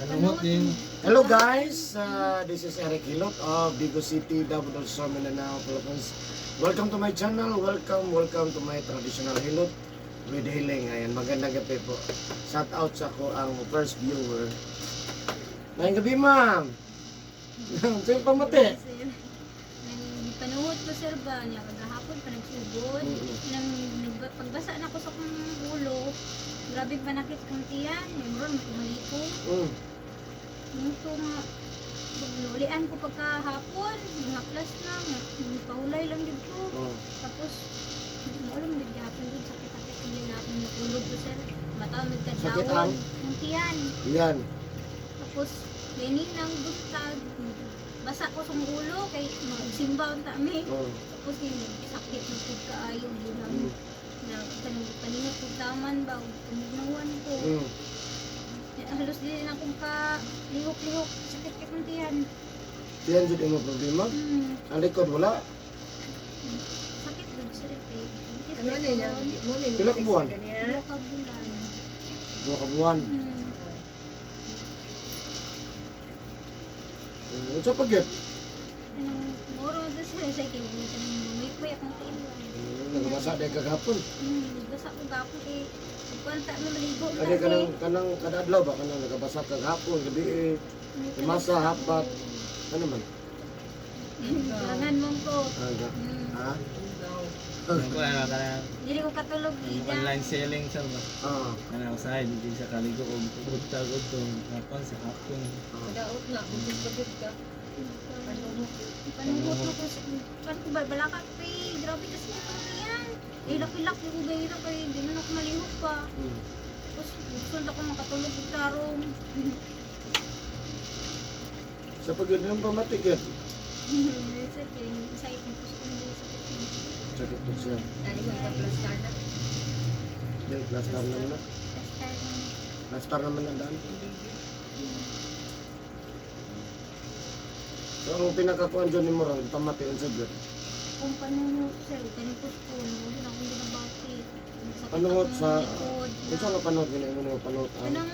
Panuhot din. Hello guys, this is Eric Hilot of Bigo City, Davao del Sur, Mindanao, Philippines. Welcome to my channel. Welcome, welcome to my traditional hilot with healing. Ayan, magandang gabi po. Shout out sa ko ang first viewer. Ngayong gabi, ma'am. Sino pamati? Sir, nang panuhot ko, sir, ba niya kagahapon pa nagsugod. Nang pagbasa na ko sa akong ulo, grabe panakit kong tiyan, meron kumaliko. Nito nga lulian ko pagkahapon, mga plus na, pahulay lang dito. Oh. Tapos, mo alam gid gihapon gud sakit-sakit ko na akong natulog ko, sir. Mata Sakit magkadawon ang? ang tiyan. Yan. Tapos, gani nang buntag, basa ko sa ulo kay magsimba unta mi. Tapos yung sakit ng pud kaayo yun ang na kanang paningot kog taman ba ug tumugnawan ko. Halos di na akong ka lihok-lihok, sakit kay kong tiyan. Yan jud imo problema. Ang likod wala. Sakit gud sir kay. Ano na niya? Mo na Pila ka buwan? Duha ka bulan. 2 ka buwan. Unsa pa gyud? Anong moro to sir sa kay kanang may akong tiyan. Nagabasa day kagahapon. Basa ko gapon kay kwanta mo maligo na Kani kanang kanang kada adlaw ba kanang nagabasa kagahapon gabi eh. Masa hapat. Ano man? Langan mong ko. Ah, Ha? Ano ko ano kana Dili ko katulog ida. online selling sa ba. Kana usahay di sa kaligo og buntag og tong hapon sa hapon. Daot na, kung pagod ka. Panuhot mo ko. Kan ko ba balaka kay grabe kasi itong tiyan. Ilak-ilak ko gayra kay di man ako malihok pa. Tapos gusto na ako makatulog og tarong. Sa pagod ng pamatikit. Sir, kay sa itong puso ko hindi sakit. Sakit po siya. Dali mo, ika-plastar na. Yan, plaster naman na. Basta Plaster naman ang daan. So, ang pinakakuan dyan ni Morang, pamati ang sagot. Kung panuhot sir, kaning puso ko, wala na akong ginabati. Sakit Panuhot akong likod. Unsa nga panuhot gina mo nga panuhot ang Kanang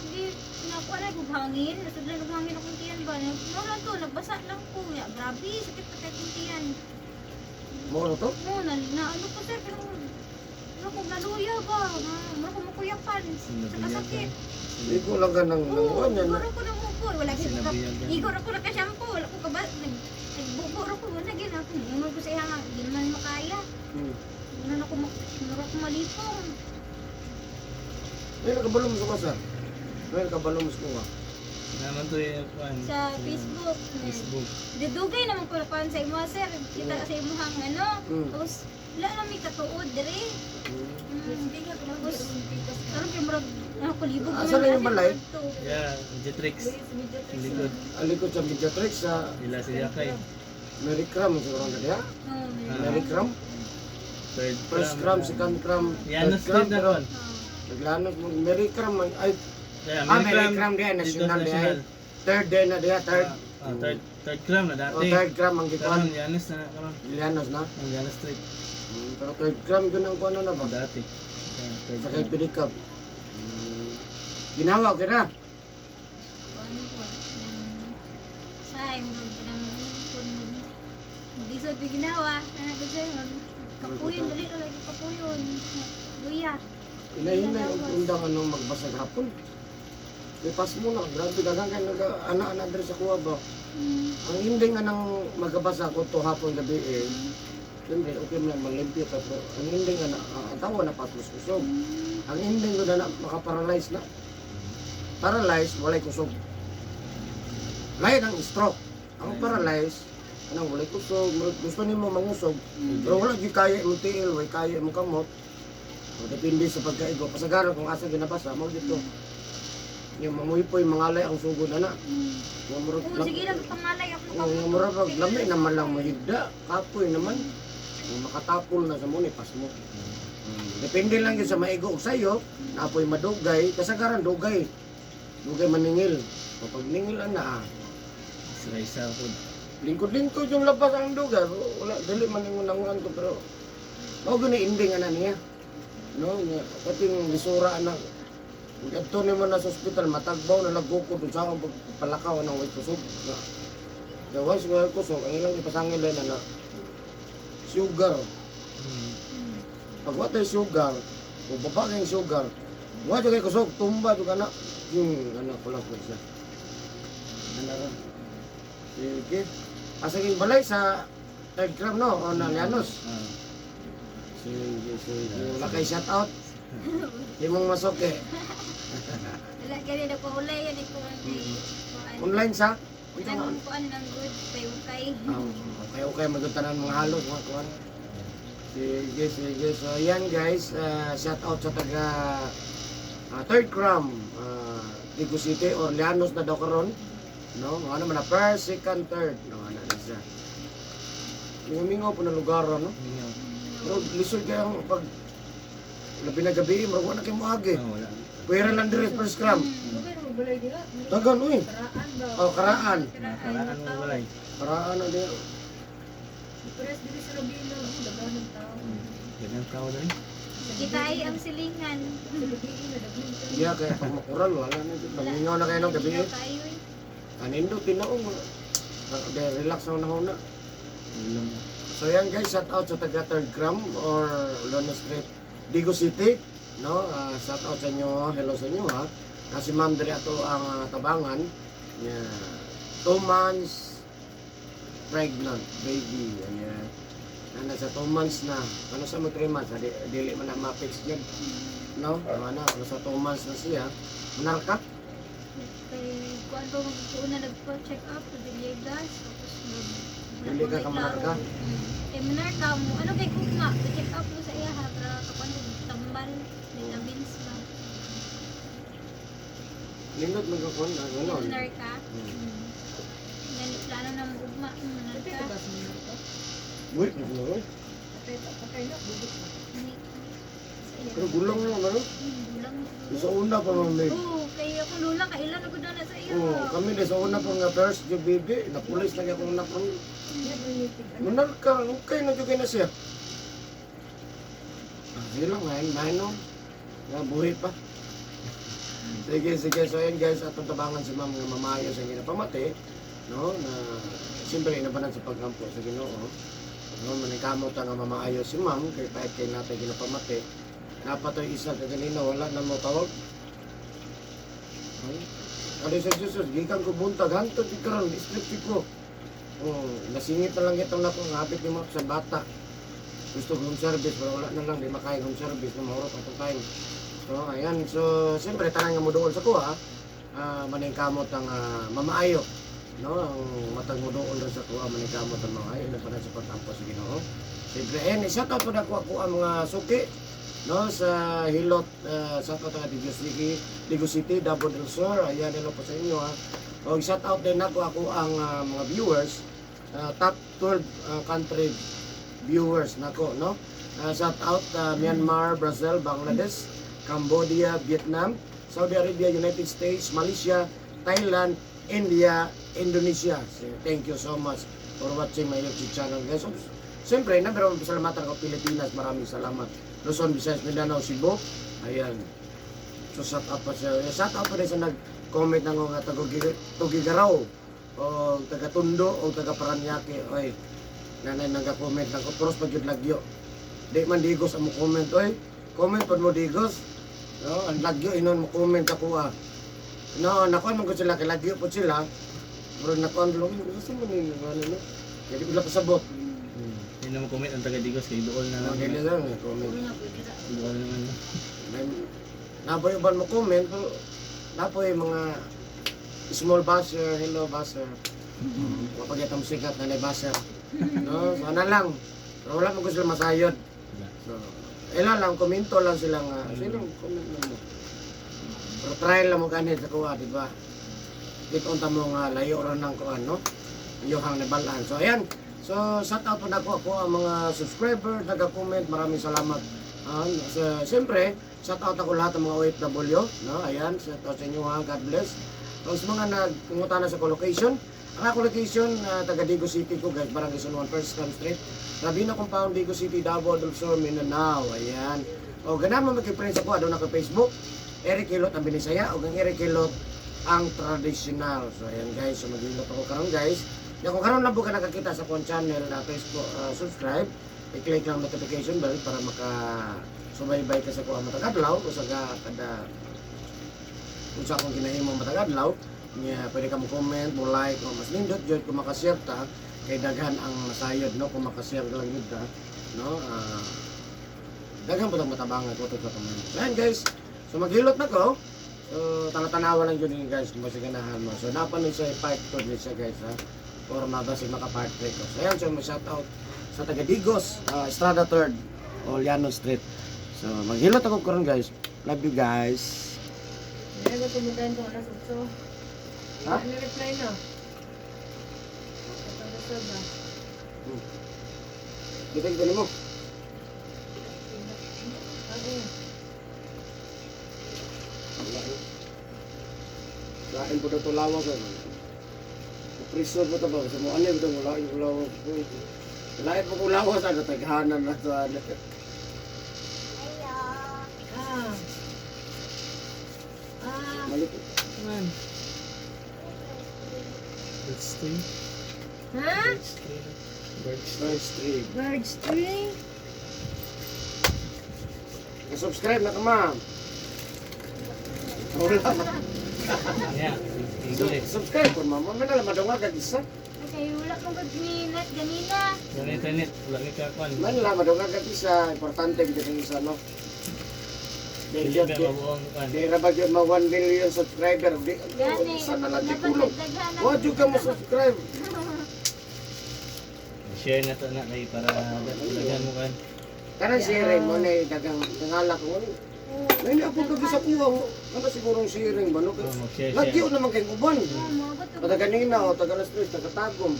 di nakuha na kog hangin, nasudlan og hangin akong tiyan ba. Mo lang to, nagbasa lang ko. Ya, grabe, sakit pa kay akong tiyan. mo na to? Mo na, na ano ko sir, pero ano ko naluya ba? Mura ko makuyapan. Sa kasakit. Igo lang ka ng Oo, nanguan yan. igor ako ng upo. Wala gid ko. Sinabihan ka. Igor ako na shampoo, wala ko kaba nagbubo ra ko wala gid ako. Ingon ko sa iya nga, di naman makaya. Wala na ko mura ko malipong. May nakabalo mo sa sir. May nakabalo mo sa kuha. Naman to yung kuan. Sa Facebook. Facebook. Dudugay naman ko kuan sa imo sir. Kita sa imuhang ano. Tapos wala na may katuod dire. Tapos karon kay murag ako libog Asa na yung balay? Yeah, Jetrix. Likod. Ang likod sa Mediatrix sa Ila siya kay Mary Cram siguro na diya. Oh, Mary Cram. Third First cram, second cram, Yan third cram, street na pero ron. naglanos mo Mary Cram man ay. Yeah, Ah, Mary Cram diya, national Dito, diya. Third day na diya, third. Ah, third cram na O dati. third cram ang gikuan. Karon Yanos na karon. Lianos na. Ang Yanos Street. Pero third cram yun ang kuano na ba? Dati. Yeah, third Sa kay cram. Pidikap. Ginawa okay na. Ano ko? Sa murag kanang kun di sa ginawa. Ano ko sir? Kapuyon dali ra lagi kapuyon. Luya. Inahinay og undang anong magbasag hapon. Ipas mo na, grabe daghang kay naga ana-ana diri sa kuha ba. Ang hindi nga nang magabasa ko to hapon gabi eh. Siyempre, okay man lang malimpyo ka, pero ang hindi nga na, ang tawa na patlos kusog. Ang hindi ko na, na makaparalyze na. Paralyze, walay kusog. Lain ang stroke. Ang paralyze, anang walay kusog, gusto nimo mangusog, pero wala gyud kaya imong tiil, walay kaya imong kamot. O, depende sa pagkaigo. Pasagaran kung asa ginabasa, mo dito. Yung mamuypoy, mangalay ang sugod ana. Nga murag Oo, sige lang pangalay ako. Oo, nga murag pag lami naman lang mahigda, kapoy naman. Kung makatapol na sa muni, pas mo. Depende lang yun sa maigo og sayo, napoy madugay, kasagaran dugay. Dugay maningil. Kapag ningil ana, ah, Sila isa po. lingkod-lingkod yung labas ang dugay. Wala, dili man ingon nanguan to pero mao gani ending ana niya. No, nga kating lisura ana. Adto nimo na sa ospital, matagbaw na lagukod sa akong pagpalakaw ng way kusog. Na. The wise way kusog, ang ilang ipasangil na na sugar. Pag wa tayo sugar, kung baba kayong sugar, wa jud kay kusog, tumba jud ka na. Yung ano, kulas ko siya. Ano ra? Sige. Asa king balay sa third gram, no? O na Lianos. Ah. Sige, sige. Wala kay shout out. Di mong masok eh. Wala gani na ko ulay yan ko kay kuan. Online sa? Unsa Nang man? kuan ng good kay ukay. Ah, okay, magutanan mga halos mga kuan. Sige, sige. So, ayan guys, shout out sa taga Third Cram, Digo City or Lianos na daw karon. No, mga ano man na first, second, third. No, ano na siya. Mingaw po na lugar, no? Mingaw. Pero lisod kayo ang pag labi na gabi, murag wala kayo moagi. Ah, wala. Pwera lang dire first cram. Pero balay dira. Dagan uy. Karaan ba? Oh, karaan. Nakaraan mo balay. Karaan na dire. Pares diri sa Robina, oh, daghan ng tao. Ganyan tao na rin. Kita ay ang silingan. Sa gabi na daghan tao. Yeah, kaya pag makural wala na. Mamingaw na kayo ng gabi. Mingaw kayo eh. Anindo tinaong. Relax na na na. Ilong. So yan guys, shout out sa taga Third Gram or Lona Street, Digo City. No, shout out sa inyo, hello sa inyo ha. Kasi ma'am diri ato ang tabangan. Yeah. 2 months pregnant baby. Ayan. Na nasa 2 months na. Ano sa mo 3 months? Di, dili man na ma-fix yun. No? Ano na, nasa 2 months na siya. Monarka? Kay kuan pa magtuon na nagpa-check up sa Villegas tapos nag Dili ka ka monarka? Kay monarka mo ano kay kugma check up mo sa iya ha para kakuan mo tambal vitamins ba. Nindot magkakon na gano'n. Monarka. Nani plano na mo ugma Patay monarka. ka ba sa mga to? Wait, no. Patay pa, patay na, bubot pa. Ni sa iya. Pero gulang na, ano? Gulang. Sa una pa man may Oo, kay ako lula kailan ako na sa iya. Oo, kami na sa una pa nga first yung baby, napulis lagi akong anak ron. Ano? Monarka, okay na jud kay na siya. Ah, sige lang, ngayon, ngayon, nga buhi pa. Sige, sige. So, ayan guys, atong tabangan si ma'am nga mamayo sa ginapamati, no, na siyempre inabanan sa pagkampo sa Ginoo. No, maningkamot ang nga mamaayo si ma'am, kay pahit kay natay ginapamati. Napatoy isa ka ganina, wala na mo tawag. Ay, Kali sa Jesus, gikan ko buntag, hantod di karon, district ko. Oh, nasingit na lang itong nako nga hapit nimo sa bata. Gusto ko home service, pero wala na lang, di makaya home service, na mahurot atong time. So, ayan. So, siyempre, tanan nga mo dool sa kuha, maningkamot ang mamaayo. No, ang matag mo dool ra sa kuha, maningkamot ang mamaayo, na pa sa pagtampo sa Ginoo. Siyempre, and shout out po na kuha kuha mga suki, no, sa Hilot, shout out ang Digo City, Digo City, Davao del Sur. Ayan, hello po sa inyo ha. O, shout out din ako ako ang mga viewers, top 12 country viewers nako, no? Shout out Myanmar, Brazil, Bangladesh, Cambodia, Vietnam, Saudi Arabia, United States, Malaysia, Thailand, India, Indonesia. So, thank you so much for watching my YouTube channel, guys. So, siyempre, number one, pasalamatan ko Pilipinas. Maraming salamat. Luzon, Visayas, Mindanao, Cebu. Ayan. So, shout out pa siya. Shout out pa rin sa nag-comment ng mga taga Tugigaraw o taga Tondo o taga Paranaque. Oy, nanay nag-comment lang ko. Puros pag yun lagyo. Di man digos ang mo comment, oy. Comment pag mo digos. No, ang lagyo inon mo comment ako ah. No, nakuan man ko sila kay lagyo po sila. Pero nakuan lang, gusto mo ni ano no. Kaya di ko lang pasabot. Hindi na mo comment ang taga Digos kay dool na No, lang. dili lang eh, comment. Dool naman. No? Napoy uban mo comment pero napoy mga small basher, hello basher. Kapag itong sikat na basher. No, so ano lang. Pero wala mo gusto masayod. Wala. So, ila lang, komento lang sila nga. Sila comment lang mo. Pero try lang mo ganit sa kuha, di ba? Dito unta mo nga layo ra ng kuha, no? Yohang nabalaan. So, ayan. So, shout out po na ko ako ang mga subscriber, nagka-comment. Maraming salamat. So, siyempre, shout out ako lahat ng mga OFW, no? Ayan, shout out sa inyo ha. God bless. So, sa mga nagpunguta na sa collocation, ang ako location, taga Digo City ko guys, Barangay San Juan, First Cam Street, Rabina Compound, Digo City, Davao del Sur, Mindanao. Ayan. O, ganun mo magki-friends ako, aduna ko Facebook. Eric Hilot ang Binisaya o ang Eric Hilot ang traditional. So ayan guys, so maghilot ako karon guys. Ya kung karon lang po ka nakakita sa akong channel na Facebook, subscribe, i-click lang notification bell para maka subaybay ka sa kuha matag adlaw o sa kada kung sa akong ginahimo matag adlaw nya pwede ka mo comment, mo like o mas nindot jud kung makashare ta kay daghan ang masayod no kung makashare lang jud ta no, daghan po tang matabangan ko to sa. So ayan guys, so maghilot na ko. So tanaw-tanawa lang jud ninyo guys kung basta ganahan mo. So napa ni siya part 2 ni siya guys ha. Or mabasi maka part 3 ko. So ayan, so mag shout out sa taga Digos, Estrada 3rd o Llano Street. So maghilot ako karon guys. Love you guys. Hindi ko pumuntahan ko alas 8. Ha? Ano reply na? Ito ba? Dito dito mo. Ano? Lain po daw lawas ano. Prison po to ba? Sa mo ano ito mo lain ko lawas. Lain po ko lawas ano taghanan na to ano. Ah. Ah. Malupit. Man. Birch tree. Ha? Birch tree. Birch tree. First stream. Birds tree? Ka-subscribe na ka ma'am. Wala. Yeah. Igol eh. Subscribe ko ma'am. May nalaman daw nga kag isa. Okay, wala mong gud ni net ganina. Wala internet. Wala may kakuan. May nalaman daw nga kag isa. Importante gid ang isa no. Dili Di ba mabuong kuan. di ra ba gyud ma 1 million subscriber. Di Gani. isa na lang di Dapat kulong. nagdaghan Wa jud ka mo subscribe. Share na to na kay para daghan mo kan. Kanang sharing mo na dagang nangalak ko. May niabot ka sa kuha mo. Ano siguro ang sharing ba no? Oh, mag-share Lagyo share. naman kay uban. Oo, moabot og Taga ganina o taga alas tres, taga Tagum.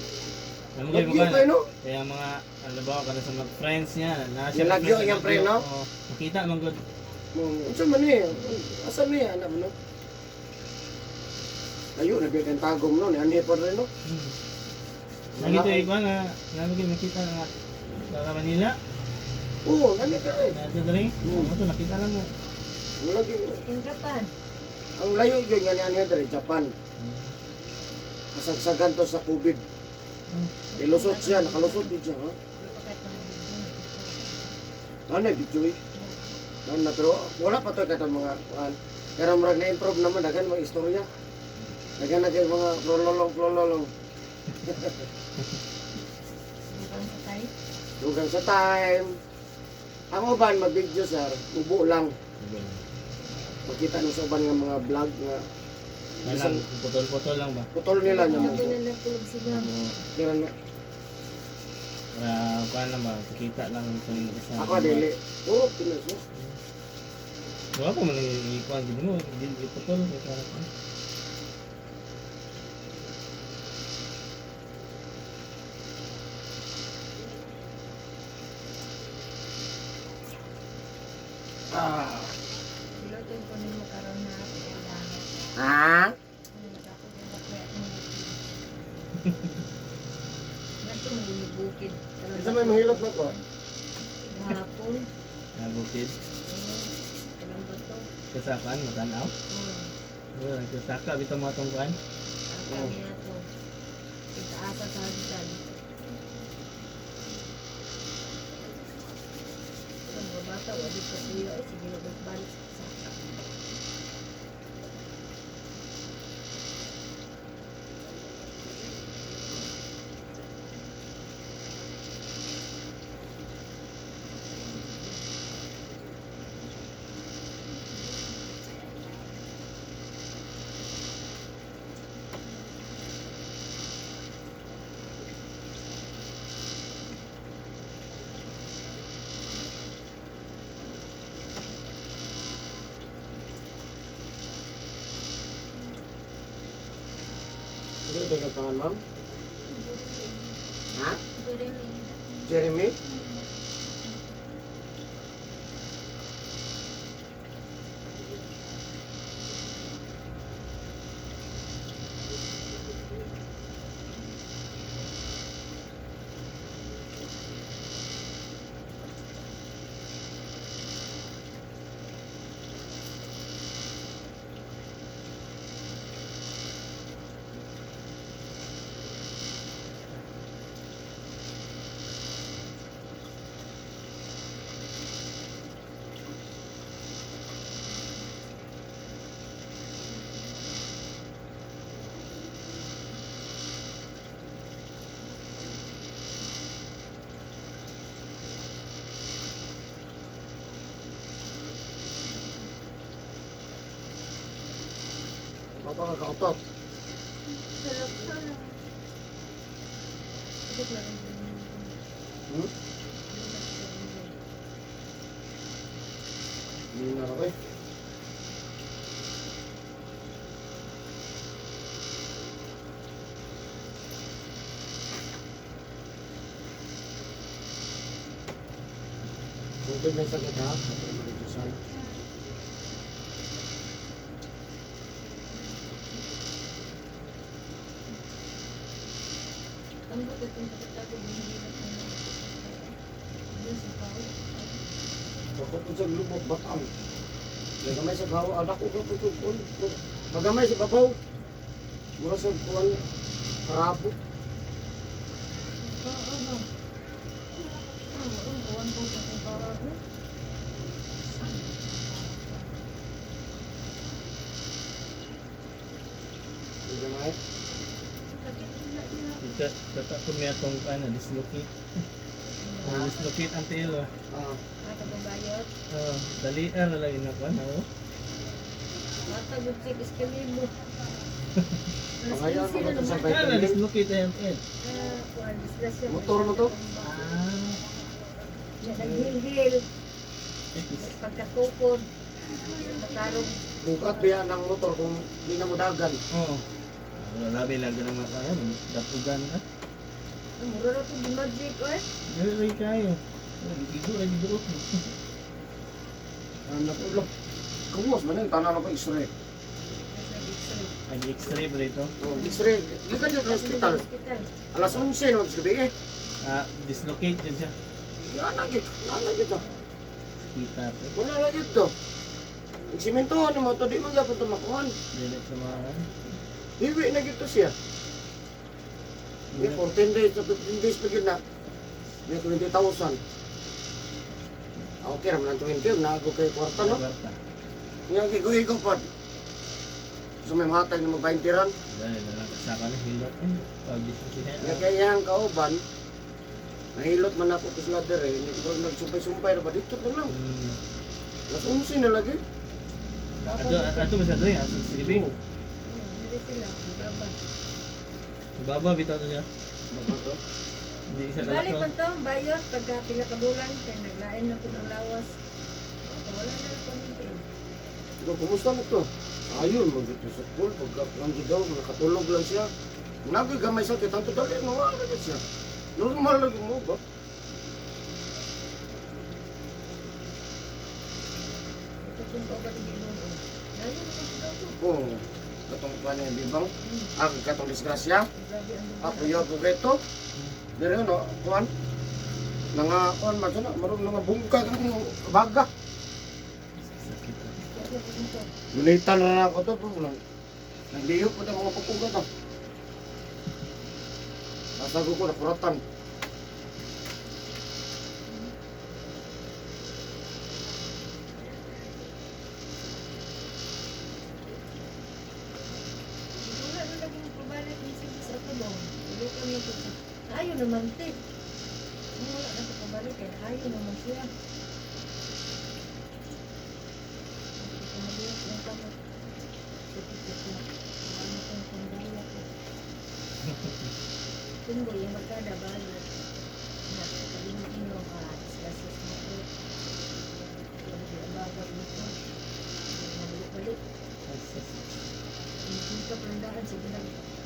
Alam mo kayo Lagyo kayo no? Kaya mga ano ba kada sa mga friends niya na siya Nilagyo iyang friend, no? Oo. Makita man gud. Unsa man ni? Asa ni anak mo no? Ayo na kay Tagum no, ni anhi pa rin no. Lagi to ikuan na nami kayo makita nga sa Manila. Oo, nani ka eh. Na dali. Oo, to nakita lang mo. Lagi In Japan. ang layo gyud nga ni anhi diri Japan. Kasagsagan to sa COVID. Ilusot siya, nakalusot din siya, ha? Ano video eh? Ano na, pero wala pa to katong mga kuan. Pero murag na-improve naman daghan mga istorya. Daghan na kay mga prololong prololong. Dugang sa time. Ang uban mag-video sir, ubo lang. Makita nyo sa uban nga mga vlog nga Wala lang, putol-putol lang ba? putol nila niya mo. Sabi na nagtulog sila. Kira na. Para kuan lang ba, kita lang sa isa. Ako dili. Oh, pinas mo. Wala ko man ikuan gid mo, di putol kay para kuan. Ah. Pilotin ko nimo karon na wala. Ha? Ako din ba kaya mo. Nato mo bukid. Isa may mahilot na ko. Hapon. Na bukid. Kalang bato. Kasakan, matanaw. Wala nagkasaka bitaw mga tong kuan. Ang kami na to. Itaasa sa hagdan. Ang mga bata, wala pa siya. Ay, sige, balik sa Ano ito ka pangalan, ma'am? Ha? Jeremy. Jeremy? Pa ka kautot. Tulog tulog. Sakit lang. Hmm? Hindi na raw eh. Tubig may sakit ha? Ito marijusan. Ambot itong kapatagod, hindi na po na. Diyan sa tao. Bakit po sa lubot batang? Magamay sa bawo, anak ko ko ko. Magamay sa babaw. Mura sa kuwan karabo. Oo, oo. Oo, oo, oo, oo, oo. Magamay. Sakit na niya. Ita, tata ko may atong ano, dislocate. Oh, dislocate ang tiil ah. Ah, Ah, kababayot. Oh, dali ah, lagi na ko na oh. Matagod sa iskalibo. Pangayaan mo ba ito sa Ah, vitamin? na-dislocate ang tiil. Ah, kuwan, disgrasya. Motor mo to? Ah. Naghilhil. Pagkatukod. Patarong. Bukat biya ng motor kung di na mo dagan. Oo. Oh. Labi lang ganang mga kaya, dapugan ka. Ang mura na ito, di magic, eh. Dali rin kayo. Igo lagi duot. Anak ko lang. Kawas man yung tanan ako x-ray. Ay, x-ray ba dito? Oh, x-ray. Di ka dyan sa hospital. Hospital. Alas 11 na gabi eh. Ah, dislocate yun siya. Ana gid, ana gid to. Kita to. Wala na gid to. Ang simentohan mo to di man gyapon to makuhan. Dili sa mga ano. Hiwi na gid to siya. Di 14 days to 15 days pa gid na. May 20,000. Ah, okay ra man ang 20, naago kay kwarta no. Kwarta. Nga gigo-igo pod. So may matag na mag-20 ran. Dali na lang kasaka na hilot. Eh, pag dislocate. Nga kay iyang kauban, nahilot man ako kusla dere, nagsumpay-sumpay na ba dito na lang. Alas 11 na lagi. Ato, ato ba sa doy? Ato sa silibing. Dili sila. Baba. Baba, bitaw to siya. Baba to. Hindi siya Balik kalako. man to, bayot, pagka pila ka bulan, kaya naglain na po ng lawas. Wala na rin pamilya. Ikaw, kumusta mo to? Ayun, mag-ito sa pool. Pagka lang daw, nakatulog lang siya. Nagay gamay sakit, ang dali, mawala na siya. Normal lagi mo ba? Ito kung pa ba ginoo. Layo na po daw to. Oo. Katong pa niya, bibang. Ah, katong disgrasya. Grabe ang Ako yun, ko ito. Dire no, kuan. Nanga, kuan, man na, marong nanga bungka ng baga. Sakit. Grabe ang ito. Gulitan na ako to, po. Nagliyok po na mga pupuga to. Nasago ko, nakuratan. Wala na laging pabalik ni sige sa tulong. Ulit kami ito. Ayaw naman te. Wala na ito pabalik kaya ayaw naman siya. Tunggo yung magkada balot. Nakakalinginong disgrasya sa motor. Wala di abaga dito. Mabalik-balik. Hindi ka palandahan sa ginag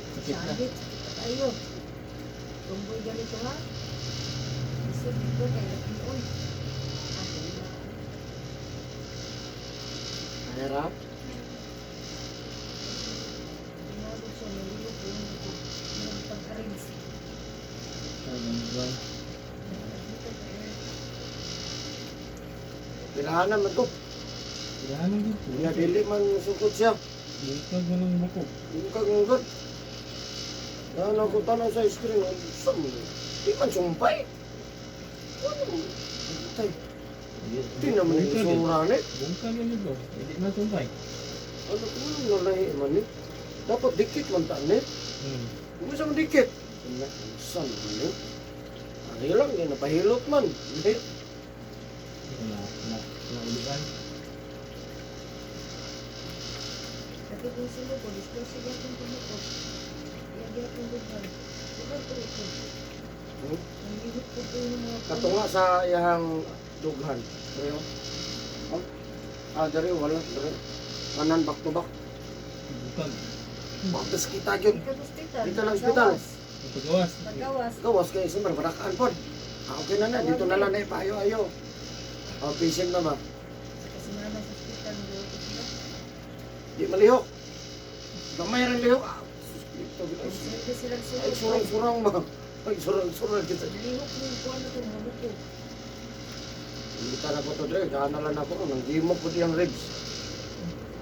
Sakit na. Sabit, sakit na tayo. Tumboy ganito ha. Isip dito kay Pinoy. Ah, sige na. Mahirap. Tinawag siya, nalilok yung yung pag-arrange. Ano ba? Pirahanan man to. Kailangan dito. Nga dili man sukod siya. Bungkag mo ng buko. Bungkag ng god. Ano ko tanaw sa screen, ang sa mo. Di man sumpay. Ano? Tay, di naman yung Bungkag yun. sura ni. Bungkag yun ito. Hindi na tumpay. Ano ko nang nalahi man ni? Dapat dikit man ta ni. Kung sa man dikit. Saan man ni? Ari lang, yan, napahilot man. Hindi. Na, na, naulian. Sakit yung sulod ko, disperse gyapon tumuot. Iya gyapon dughan. Dughan ko ito. Ang lihok ko po yung mga Katunga sa iyang dughan. Pero, oh, dere wala, dere. Kanan back to back. Bukag. Bakit kita yun. Dito sa ospital. Dito lang ospital. Gawas. Pagawas. Paggawas. Gawas kay siyempre barakaan pod. Okay na na, dito na lang na paayo-ayo. Oh, patient na ba? Kasi naman sa ospital, niloko sila. Di malihok. Gamay rin lihok. Sus, ito, ito. Swerte silang Ay, sulod. surang-surang ba? Ay, surang-surang kita. Lihok mo yung kuwan na itong mabuko. Hindi ka na ko to, Dre. Daan na lang ako. Nang gimok ko diyang ribs.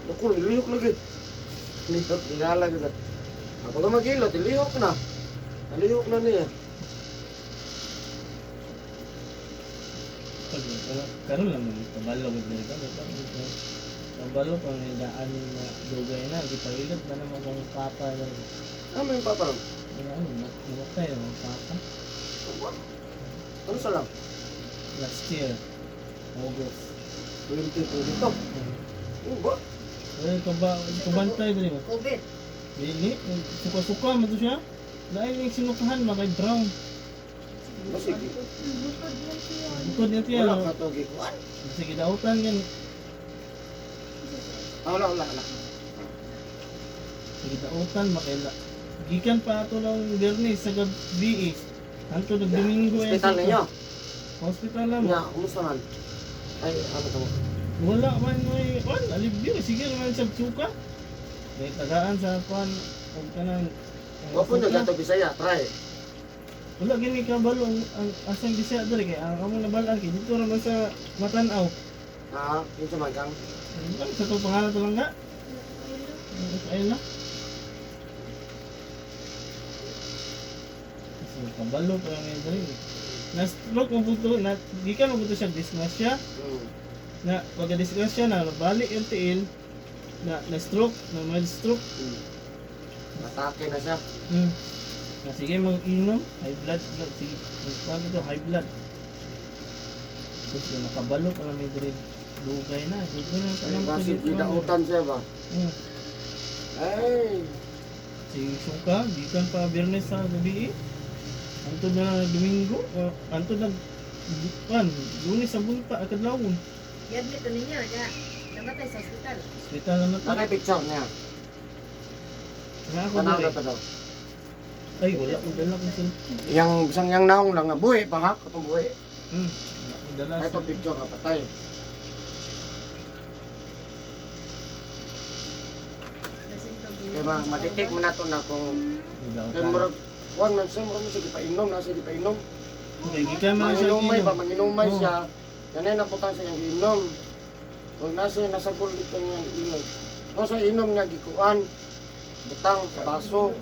Naku, lihok lagi. Lihok, nilalag kita. Ako na magilot, lihok na. Lihok na niya. Pag karon lang man kabalo gud diri ka. Kabalo pa nga daan na dugay na gipahilot na naman akong papa na. Ano yung papa ron? Ano, namatay ang papa Ano sa lang? last year August. 2022. Ano ba? Eh, kabantay diri ba? COVID. Dili, suka-suka man to siya. Lain yung sinukahan ba kay Brown. Oh, sige. Bukod lang siya. Bukod niya tiya. Wala ka to, gikuan. Sige, dautan yan. Wala, wala, wala. Sige, dautan makaila. Gikan pa ato ng Biyernes sa gabi eh. Anto nag Domingo yan Hospital ninyo. Hospital lang. Nga, kumusta man? Ay, ano to? Wala man may kwan, alibyo sige naman sa suka. May tagaan sa kwan og kanang ang Wa po suka. nyo gato Bisaya, try. Wala gini kabalo ang asang Bisaya diri kay ang among nabalaan kay dito ra man sa Matanaw. Yun sa man kang. Ano sa to pangalan to lang nga? Ayun na. Kasi kabalo pa lang yun diri. Na-stroke mo buto, na, gikan mo buto siya disgrasya. Na pagka disgrasya na balik yung tiil na na stroke, na mild stroke. Atake na siya. Na sige mag-inom, high blood, blood sige. Magkuhan ito, high blood. Tapos yung nakabalo pa lang may diri dugay na, dugay na Ay, tanang kasi gidautan siya ba? Ay, Sige, suka, gikan pa Biyernes sa gabi eh. Antod na Domingo, antod na kan, Lunes sa bunta, kadlawon. I-admit to ninyo, na namatay sa ospital. Hospital na ta. Nakay picture niya. Nga ako Tanaw diri. na to daw. Ay, wala ko dala kong cellphone. Yang bisang yang naong lang nga buhi pa ha, katong buhi. Wala ko dala. Ay to picture nga patay. Kay ma madetect man nato na kung kay murag kuan man siya, murag sige painom na sige painom. Okay, gikan man siya. Manginumay ba, inom. manginumay Oo. siya. Kanay naputan siya yung inom. Kung nasa nasa gul dito niya inom. No sa inom niya gikuan butang sa baso.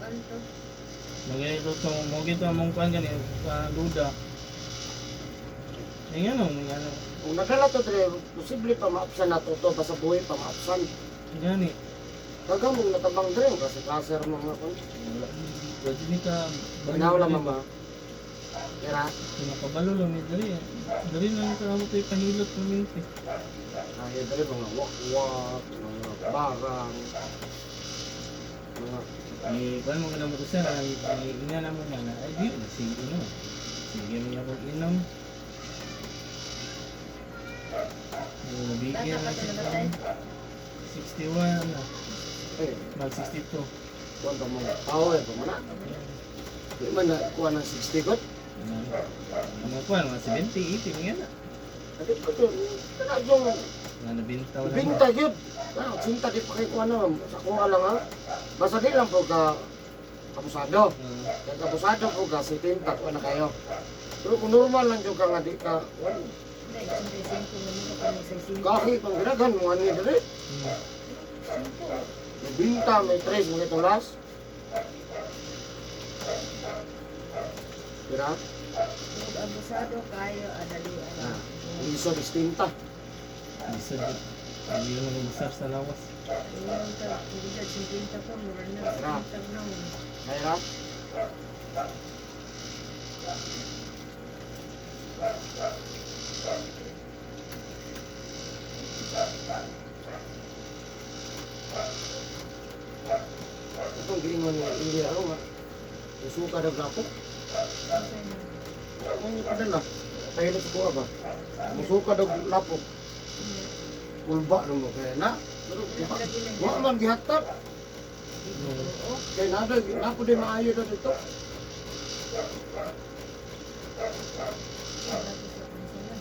Magay ito to, mo gito among kuan gani duda. Ay nga no, may ano. Kung nadala to dre, posible pa maapsan na to basta buhi pa maapsan. Gani. Kaga mong natabang dre kasi klaser mga kon. Wala. Pwede ni ka Ganaw lang mama. Kira, Nakabalo lang ni diri. Diri lang ka mo tayo pahilot ng minti. ay dre mga wakwak, mga barang, mga Eh, kuan mo kana mo to sir, ay ay, ina na mo na na. Ay di na sige inom. Sige mo na kong inom. Nabigyan Bata na pa siya. to namatay? 61 na. eh Mag 62. kuan pa mo. Tao eh pa man na. Di man na kuan ng 60 kot. Ano kuan mga 70, 80 mga na. Ati ko to, kana yung Mga nabintaw na. binta gyud. Ah, cinta di pa kay kuan na sa kuha lang ha. Basta di lang po ka abusado. Kaya kabusado po ka, 70 kuan na kayo. Pero kung normal lang jud ka nga di ka kuan, Hindi, 85 na mo kami sa 5. kahi pang ginagan mo ani diri. May binta, may tres, mga tulas. Tira? Kung abusado kayo, adali Ah, iso distinta. Lisod. Hindi mo nag-usap sa lawas. Yung tag, kung 50 pa, mura na, 50 na. Kaya? giingon ni Ilya ro nga. Suka daw lapok. Ang padala. Pahilot sa kuha ba? Musuka daw lapok. Kulba na mo kaya na. Pero wa man gihatag. Kay nada napo di maayo daw dito.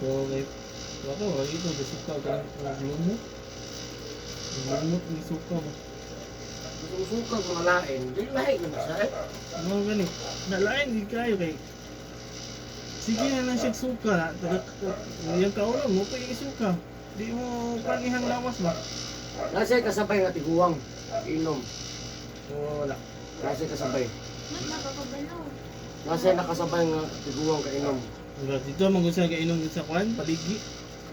So, kay wala wala ito suka ka ng lumot. Lumot ni suka ba. Musuka mga lain. Di lain naman siya eh. Ano gani? Nalain di kayo kay sige na lang siya suka. Taga yung kaulo mo pa isuka. Di mo panihang lawas ba? Nasa kasabay nga tiguang inom. Wala. Nasa kasabay. Man nakakabalo. Nasa nakasabay nga tiguang kainom. Wala dito man gud siya kainom sa kwan paligi.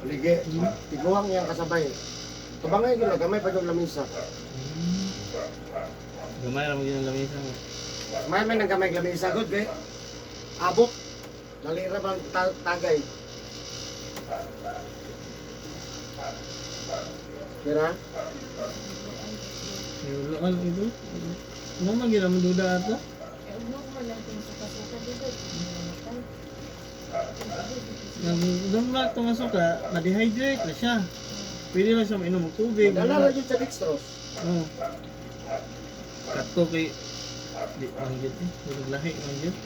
Lige, tiguang yang kasabay. Tabangay gila gamay pa yung lamisa. Gamay ra mo gyud ang lamesa mo. May may nang gamay lamisa gud be. Abot. Dali ra bang tagay. Kira? Ay, wala ano ito. Ano man gyud ang duda ato? Eh, ugno ko man lang itong suka-suka dito. Namatay. Nang dumla itong asuka, na-dehydrate na siya. Pwede lang siya mainom og tubig. Dala ra jud sa dextrose. Oo. Kato kay di man gyud eh, murag lahi man gyud.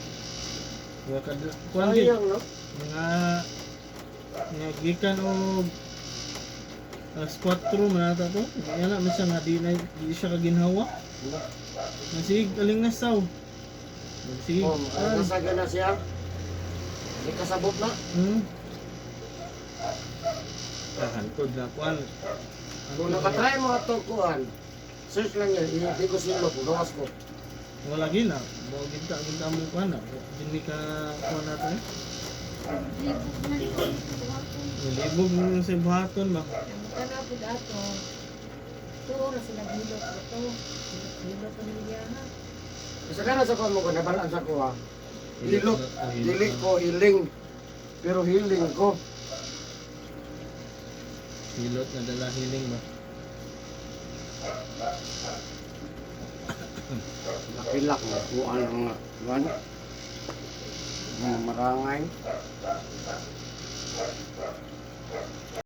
Wa ka kuan gyud Sayang no. mga nga gikan og alas 4 man ata to. Yan na man siya nga di na di siya kaginhawa. Nasig aling nasaw. Sige. Oh, nakasaga na siya. Di kasabot na. Ah, hantod na kuan. Kung nakatry mo ato kuan, search lang yan, hindi ko silo, kung gawas ko. Wala gina. Bawo ginta ginta mo kuan na. Dili ka kuan na to eh. Libog na ito. Nilibog mo sa buhaton ba. Ang na po ato. Tuo ra sila hilot ko to. Hilot ko niya ha. Kasi kana sa kuan mo ko, nabalaan sa kuha. Hilot, dili ko hiling. Pero hiling ko. Hilot na dala hiling ba. Nakilak mo, kuan ang mga kuan. Mga marangay.